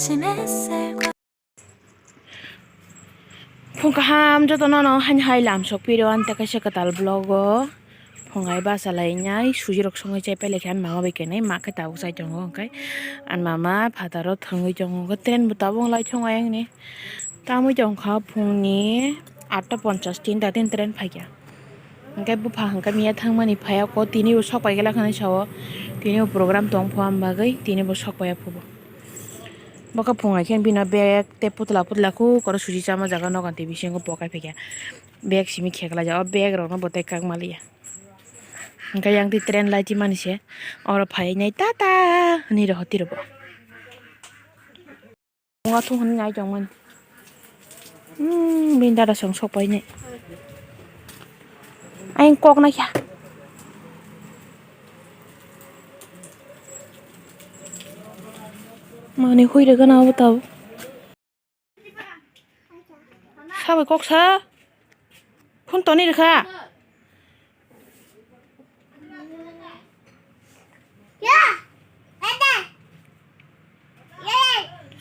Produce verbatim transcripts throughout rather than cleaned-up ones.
Phung kaham jotono no haini hai lam sok piro, ani ta kaisa kwtal vlog o phung hai bachalainai suji rok songwi chai pailai khe ani mama bai khenai ma khe tabuk chai tongo, hwnkhe ani mama phataro thwngwi tongo, hwnkhe train bo tabuk lai thung ayang ni tamwi tongkha phungni atta ponchas tin ta tin train phaikha. Hwnkhe bupha hwnkhe miya thangmani phaiya ko, tini bo sok pai glak hinwi sao, tini bo program tong pho, am bagwi tini bo sok paiya phubo. Bokhe phungai khe bini bag tei putla putla khu koro suji chama jaga nogo tei bisingo pokai phaikha. Bag simi kheklai ja, o bag rokno bo tei kak maliya. Hwnkhe yang twi train lai twi mani se, oro phai nai tata hinwi rohor twi rwbo. Wngya thung hwnwi nai tongmani. Hmm, bini dada song sok painai. Ayang kok naikha. Mani hui rwgana abo tabuk. Sabai kok sa. Phone toni rwkha.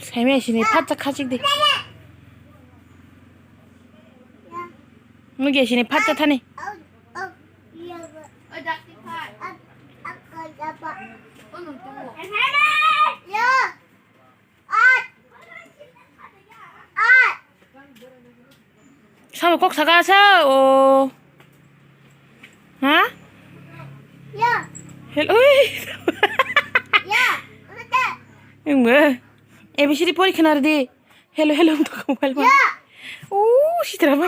Saimaya sini phatsa khachik di. Nugya sini phatsa thani. Samo kok saka sa o. Ha? Hello. Oi. Engbe. A B C D pori khna di. Hello, hello, to mobile ma. O sitra ban.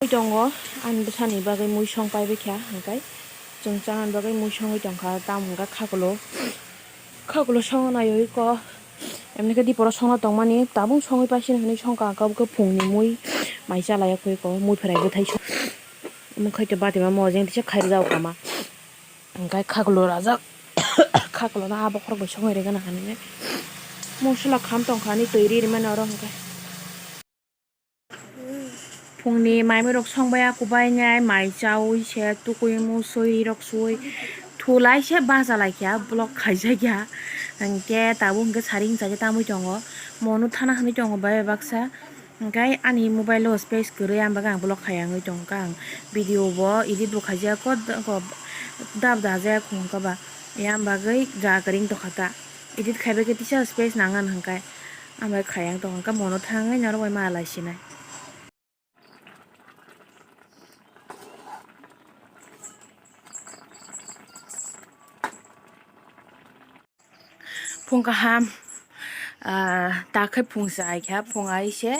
Tongo, ani bwsani bagwi mui song pai bwkha, hwnkhe chwng chanani bagwi mui songwi tongkha, tamo hwnkhe khakulo, khakulo songna naiwi ko, emni khe diporo songna tongmani, tabuk songwi paisini hinwi songkha, ang khe phungni mui mai chalai ya khe ko, mui phwrai bwthai song, omo khaito bati ma mojeng tisa khairok kama, hwnkhe khakulo rajak, khakulo no abo khorok bai songwi rwgana hinwi, mosola kham tongkha ani twi ri rimani oro hwnkhe. Phungni maimui rok song bai ya, kubai nai mai chaui se tukui musui rok sui thulai se bacha lai kha block khaijak ya, hwnkhe tabuk hwnkhe saring chai tamui tongo, mono thana hinui tongo bai baksa, hwnkhe ani mobile o space kwrwi, ang bagwi ang block khaiya wngwi tongkha, ang video bo edit bo khaijak ko dab dajak wngkha ba, yang bagwi jaga kwrwi wng tongkha ta, edit khaibai khe tisa space nangan hwnkhe. Ang bai khayang tong kha, mono thangwi norok bai ma lai sinai. Phung kaham, ah, ta khe phung chai kha, phung ai se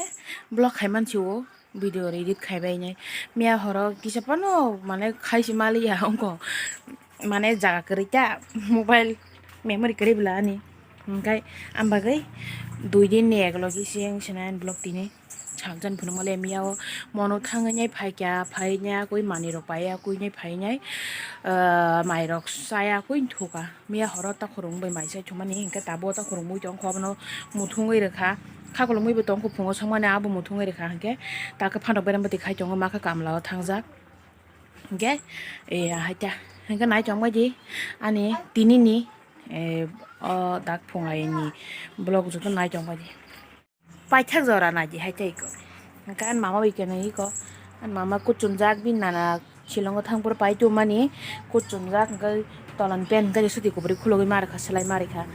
vlog khai man si o, video edit khai bai nai. Miya horo kisa phano mane khai si mali ya ongko, mane jaga kwrwi ta mobile memory kwrwi bwla ani. Hwnkhe ang bagwi dui din ni eklogi se wng sinai vlog tini saljan phunukma le miya o mono thangwi nai phaikha, phai nai akui manwi rok pai akui nai phai nai, ah, mai rok chaya akui thukha. Miya horo takhurung bai mai chai thumani hwnkhe tabuk o takhurung mui tongkha, abono muthungwi rwkha. Khakolomwi bo tongkha phungo songmani abo muthungwi rwkha hwnkhe takhe phantok berem bwtwi khai tongo, makha kamla o thangjak. Hwnkhe, eh, haita. Hwnkhe nai tongbai di ani tini ni, eh, o dak phung ayini vlog joto nai tongbai di. Paithak jora nai di haita iko. Hwnkhe ani mama bai khe nai iko. Ani mama kuchumjak bini nana shilongo thang phuru pai tongmani kuchumjak hwnkhe tolan pant hwnkhe suti kubri khulugwi ma rwkha, swlai ma rwkha.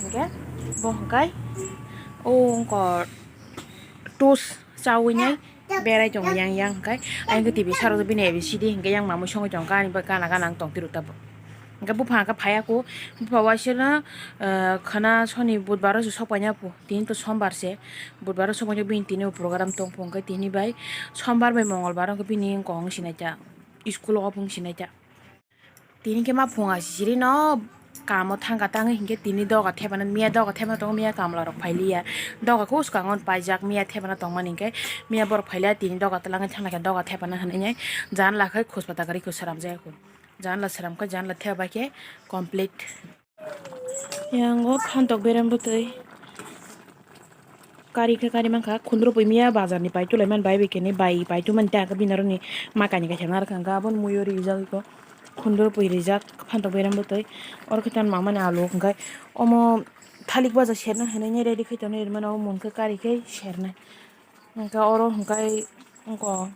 Hwnkhe bo hwnkhe o wngkor toast chawi nai. Berai tongo yang yang hwnkhe. Ayang khe T V sarok bini A B C D hwnkhe yang mamui songwi tongkha ani bagwi gana gana wng tong tiro tabuk. Hwnkhe bupha hwnkhe phaiya kho, bupha waisano, ah, khana soni budbaro se sok paina pho. Tini to sombar se, budbaro sok paina bini tini program tong pho hwnkhe tini bai sombar bai mongolbar wngkhe bini wngkha wng sinai ta, school o wng sinai ta. Tini khe ma phung asisiri no kamo thangkha tangwi hinkhe tini doga thepana miya doga thepana tongo, miya kamla rok phailiya doga khe swkango paijak, miya thepana tongmani hinkhe miya borok phailiya tini doga twlangwi thanglaikha doga thepana hinwi janla khai khospata kwrwi khe swnamjak kho, janla swnamkha janla thepaikhe complete. Yang o phantok berem bwtwi. Kari khe kari mankha, khundrupui miya bazar ni pai tulai mani bai bai khe ni bai pai tu mani ta khe bini aro ni ma kani kaisa narwkha hwnkha, aboni mui o rijak iko Khundur pui rijak phantok beram bwtwi. Oro khe tei mamani alu hwnkhe omo thalik baja serna hinwi ready khai tonwi rwmani, omo mungkhe kari khai sernai. Hwnkhe oro hwnkhe wngkha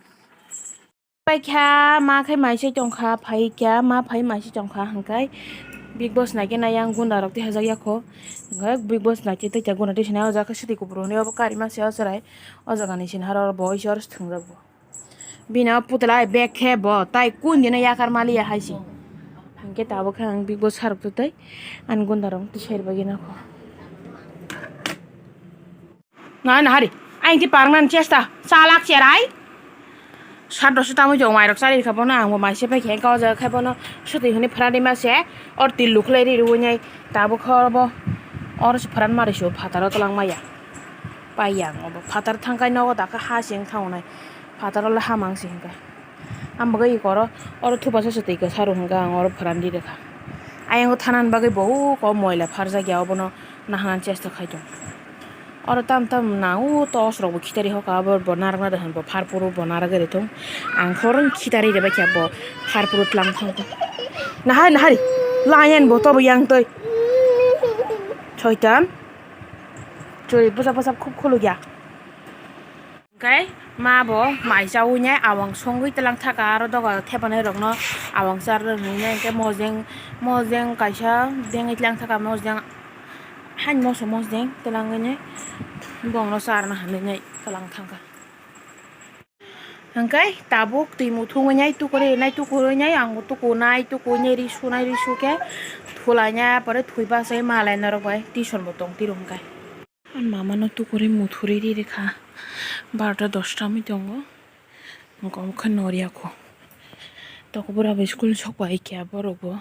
paikha ma khai maisai tongkha, phaikha ma phai maisai tongkha hwnkhe Big Boss naikhe nai yang gunda rok tei hajak yakho. Hwnkhe Big Boss naikhe tei gunda tei sinai o jaga swtwi kupru hinwi obo kari masa o chwrai o jaga ni sinharo bo isi oro thwngjak bo. Bini o putla bai bag khe bo tai kun dino yakar maliya hai se. Hwnkhe tabuk khe ang Big Boss sarok tei ani gunda rok tei ser bagwi nakho. Na na hari, ang ti parang nan chesta salak cherai. Sat dosa tamo jong mai rok chari kha bono ang bo mai se pai khe ka o jaga khai bono swtwi hwnwi phrani ma se or til lukhlai ri rwi nai tabuk khe oro bo oro se phran mari su phataro twlang maya. Pai yang obo phatar thang kai nogo dakha ha seng thango nai. Phataro le hamang se hwnkhe. Ang bagwi iko oro, oro thupasa se twi kwsa rw hwnkhe ang oro phoran di rwkha. Ayang o thanani bagwi bo uko moila pharjak ya obono nahana chesta khai tongo. Oro tam tam na o tos rok bo khitari hoka abo bo narwkna de hwn bo pharpuru bo narwk de thung. Ang khorang khitari de baikha bo pharpuru tlang thang thung. Nahari nahari layan bo tobo yang twi. Soitan. Churi bwsa bwsa khub khuluk ya. Hwnkhe ma bo mai chaui nai awang songwi twlang thaka aro doga thepanai rokno awang char rw hwnwi nai hwnkhe mojeng mojeng kaisa dengwi twlang thaka mojeng hain moso mojeng twlangwi nai bongno charwna hwnwi nai twlang thangkha. Hwnkhe tabuk twi muthungwi nai tukurwi nai tukurwi nai ang bo tukunai tukunai ri sunai ri sukhe thulaina pore thwi bachai malai norok bai tuition bo tong tiro hwnkhe. Ani mama no tukurwi muthurwi ri rikha. Barota dosta wngwi tongo. Wngkha omo khe noriya kho. Tokobura bai school ni sok pai khe borok bo.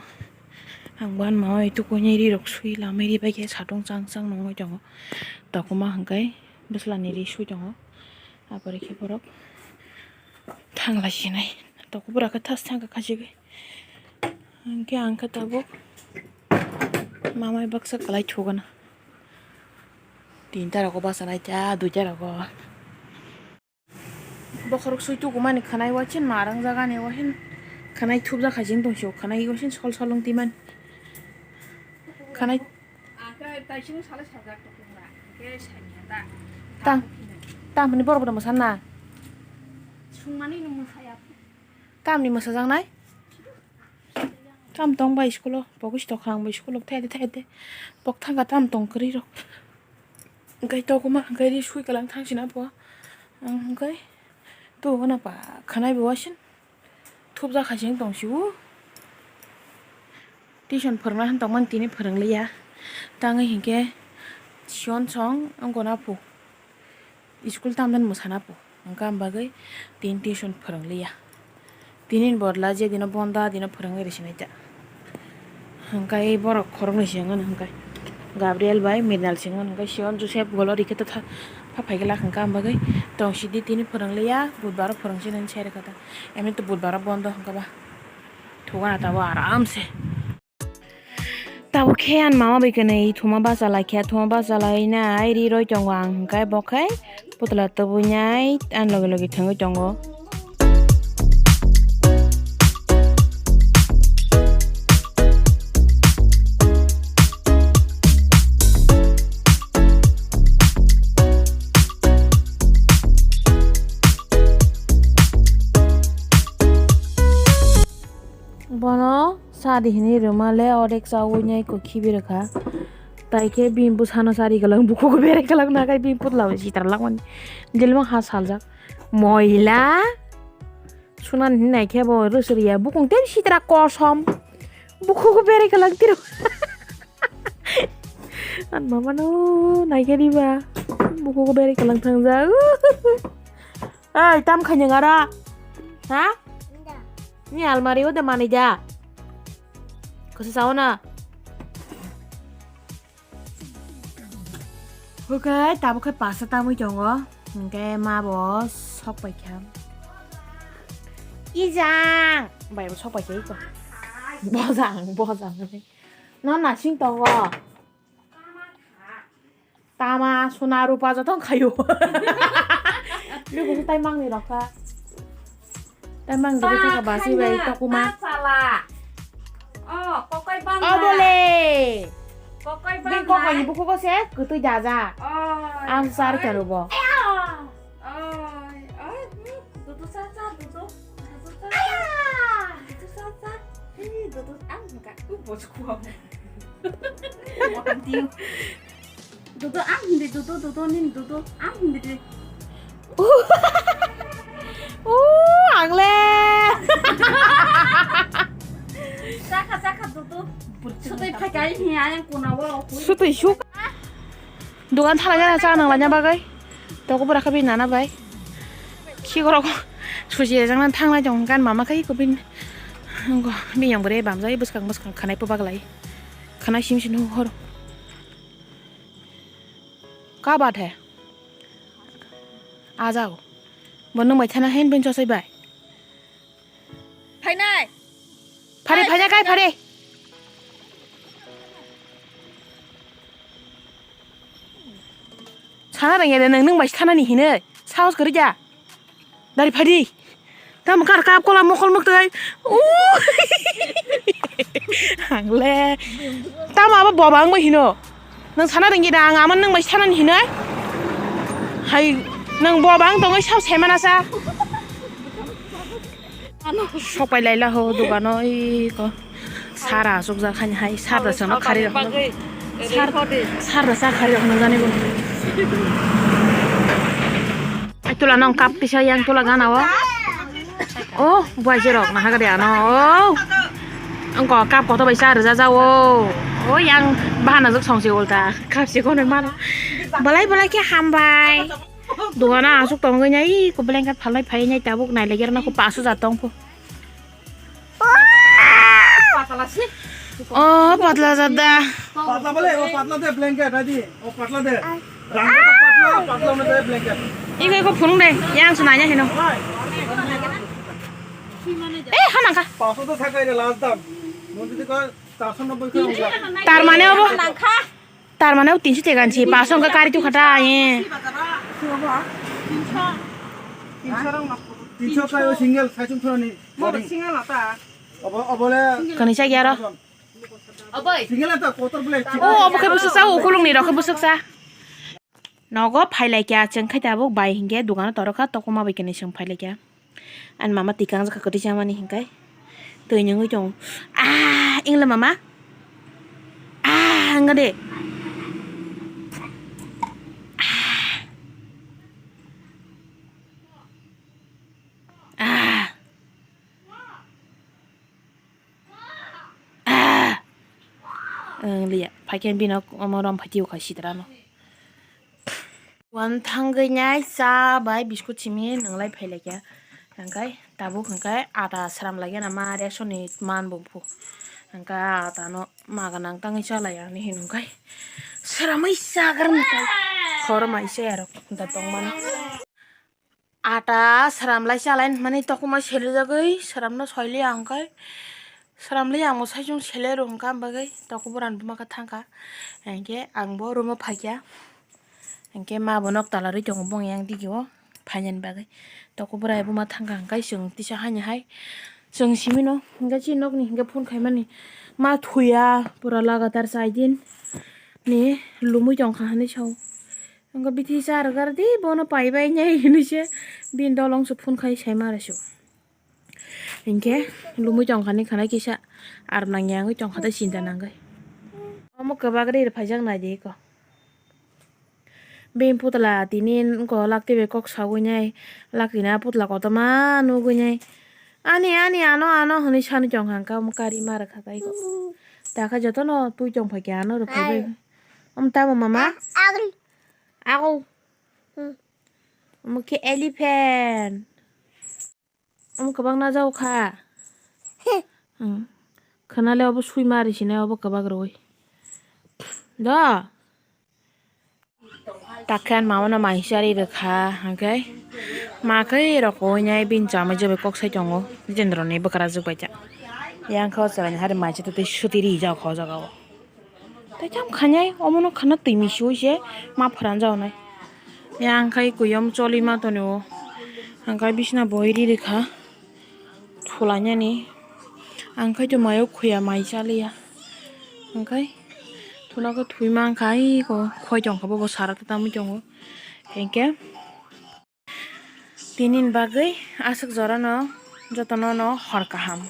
Ang bo ani mama bai tukuinai ri rok sui lamwi ri bai khe satung chang chang nungwi tongo. Tokoma hwnkhe bwsla ni ri sui tongo. Aboni khe borok thang lai sinai. Tokobura khe thas thang kha khachigwi. Hwnkhe ang khe tabuk mama bai baksa kwlai thugana. Tinta rogo bachanai ta duita rogo. Bokhorok sui tukumani khwnai wasin ma rwngjak ani wasin khwnai thupjak hai se wng tong sio khwnai wasin sol sol wng twi mani khwnai. Tam tamni borok bai mwsa na tamni mwsajaknai. Tam tong bai school o pogis tokha ang bai school o thai de thai de pok thang ka tam tong kwrwi rok. Hwnkhe tokuma hwnkhe ri sui kwlang thang sina bo. Ang hwnkhe tubuna ba khwnai bo wasin thupjak hai se wng tong sio. Tuition phwrwngna han tongmani tini phwrwng liya. Tangwi hinkhe sion song wngkona phu. School tamdan mwsana phu. Hwnkhe am bagwi tini tuition phwrwng liya. Tini ni bodla je dino bondo a dino phwrwngwi rw sinai ta. Hwnkhe borok khoroknwi se wngmani hwnkhe Gabriel bai Mrinal se wngmani hwnkhe Sion Joseph golo rikhe ta pha phai glak hwnkhe am bagwi tong sidi tini phwrwng liya budbar o phwrwng sinani sai rwkha ta. Emni to budbar o bondo hwnkhe ba thugana tabuk aram se. Tabuk khe ani mama bai kwnwi thuma bachalai khe, thuma bachalainai ri roi tongo ang hwnkhe, bo khe putla tubunai ani loge loge thangwi tongo. Bono sadi hinwi rwma le odek chaui nai kok khibi rwkha. Tai khe bini bwsano sari kwlwng, bukhugo berai kwlwng, nakhai bini putla bai sitra langmani. Jelma ha saljak. Moila. Sunani hinwi nai khe bo rwswrwya. Bukung tei sitra kosom. Bukhugo berai kwlwng tiro. Ani mama no nai khe riba. Bukhugo berai kwlwng thangjak. Ei, tam khainwng aro? Ha? Ni almari o de manwi da? Kwsa sao na? Hwkhe tabuk khe pasta tamwi tongo. Hwnkhe ma bo sok pai kha. Ijang! Bai bo sok pai kha iko. Bojang, bojang. No nasing tongo. Tama, suna, rupa joto wngkhayo. Bini kusu tai mangni rokha. Tai mangni rokha basi bai tokuma. Tachala. Bukugo se kwtwi dajak. Oi, ang sar oi. Kanubo. Oi, oi, hmm, dudu sa sa, dudu. Dudu sa sa. Dudu sa sa. Hey, dudu, ang naka. U bos kuwa mo. Dudu ang hindi, dudu, dudu, nin, dudu, ang hindi. Uh, angle. Saka, saka, dudu. Sutui phakai ni ayang kuna wo. Sutui suk. Dogan thala jana cha nang lanya bagai. Toko bora khabi nana bai. Khi gorok suji ejang nan thang lai jong kan mama khai ko bin. Ngo biyang bore bam jai buskang buskang khanai po baglai. Khanai sim sim hor. Ka baat hai? Aa jao. Bo nwng bai thana hen ben chosai bai. Phainai. Phari, phainai kai phari. Sana rang ya nwng nwng bai thana ni hinoi. Sahos kwrwi ja. Dari phadi. Tamo kar kap kola mokol mok tai. Hangle. Tamo abo boba ang bai hino. Nang sana ringgi da ang aman nang bai sana ni hinoi. Hai nang boba ang tongo sao semana sa. Sopai laila ho dogano iko. Sara asukjak hani hai, sar da sono khari rok. Sar, sar da sa khari rok nang jani bo. Ai tula nong kap kisa yang tula gana o. Oh, buai jerok na hagari ano. Oh. Angko kap koto bai sar ja ja o. Oh, yang bahana jok song si ulta. Kap si kono mano. Balai balai ke hambai. Dogana asuk tongwi nai ko blanket phalnai phai nai tabuk nai lagi rana ko paso ja tong po. Oh, patla jada. Patla bole, o patla de blanket adi. O patla de. Rang patla, patla na de blanket. Ikai ko phunung de, yang sunanya hino. Eh, hanang ka. Paso to thakai re last dam. Mon jodi ko charso nobboi ko. Tar mane obo. Tar mane o tinso tegan si, paso wngkha kari tukha ta, eh. Tinso kai o single saichung thani. Obo, obo le. Kani sa gyaro. Single ta kotor bole. O, obo khe busuk sa, ukulung ni rok khe busuk sa. Nogo phai lai kya, chwng khai tabuk bai hinkhe dogano toro kha, tokma bai kani chwng phai lai kya. Ani mama twi kangjak kha kwtwi chamani hinkai. Twi nungwi tongo. Ah, ingla mama. Ah, wngkha de. Ah. Ah. Ah. Wng liya. Phaikhe bino omo rom phaitio kha sitrano. Wan thangwi nai cha bai biskut simi nwnglai phai laikha. Hwnkhe tabuk hwnkhe ata sram laikha na ma ration ni man bo phu. Hwnkhe ata no ma gwnang tangwi cha lai ani hinwi hwnkhe sramwi cha kwrwng hwnkhe khorma isa aro da tongmani. Ata sramlai chalai mani tokma selejagwi sramno soilai ang khe sramlai ang mwsai chwng sele rw hwnkha bagwi tokbo rani buma khe thangkha. Hinkhe ang bo room o phaikha. Hinkhe ma bo nok tala rwi tongo bong yang digi o phainani bagwi. Tokbo rai buma thangkha hwnkhe chwng tisa haino hai chwng simino hinkhe chini nokni hinkhe phone khaimani ma thuya pura lagatar chai din ni lumwi tongkha hinwi sao. Wngkha bithi cha rwkha rw di bono paibai nai hinwi se bini dolong se phone khai sai ma rw se. Hinkhe lumwi tongkha ni khwnai kisa aro nang ya wngwi tongkha tei chinta nangwi. Omo kwbak ri rw phaijak nai di eko. Bini putla tini wngkha o lakti bai kok sawi nai lakti na putla kotorma nugwi nai ani ani ano ano hinwi sanwi tongkha hwnkhe omo kari ma rwkha kha eko. Takha jotono twi tongphai khe ano rw phaibai. Omo tamo mama? Ago. Hmm. Omo khe elephant. Omo kwbang najao kha. Hmm. Khwnale obo sui mari sinai obo kwbak rwui. Do. Takhe ani mama no mai chari rwkha hwnkhe ma khe rokoi nai bini chamai jobai kok sai tongo Jitendra ni bwkra jwk bai ta. Yang khe o chwraini hari mai cha twi suti rijak o jaga o. Tei tam khainai omono khana twi misi oi se ma pharanjak nai. Yang khai kuyom choli ma tonio. Ang khai bisna boi ri rikha. Thulainani. Ang khai to mayo khuya mai chaliya. Ang khai Phunukgo thwi mankha, iko khoi tongkha, bobo sara ta tamwi tongo. Hinkhe tini ni bagwi aswk jorano jotono no hor kaham.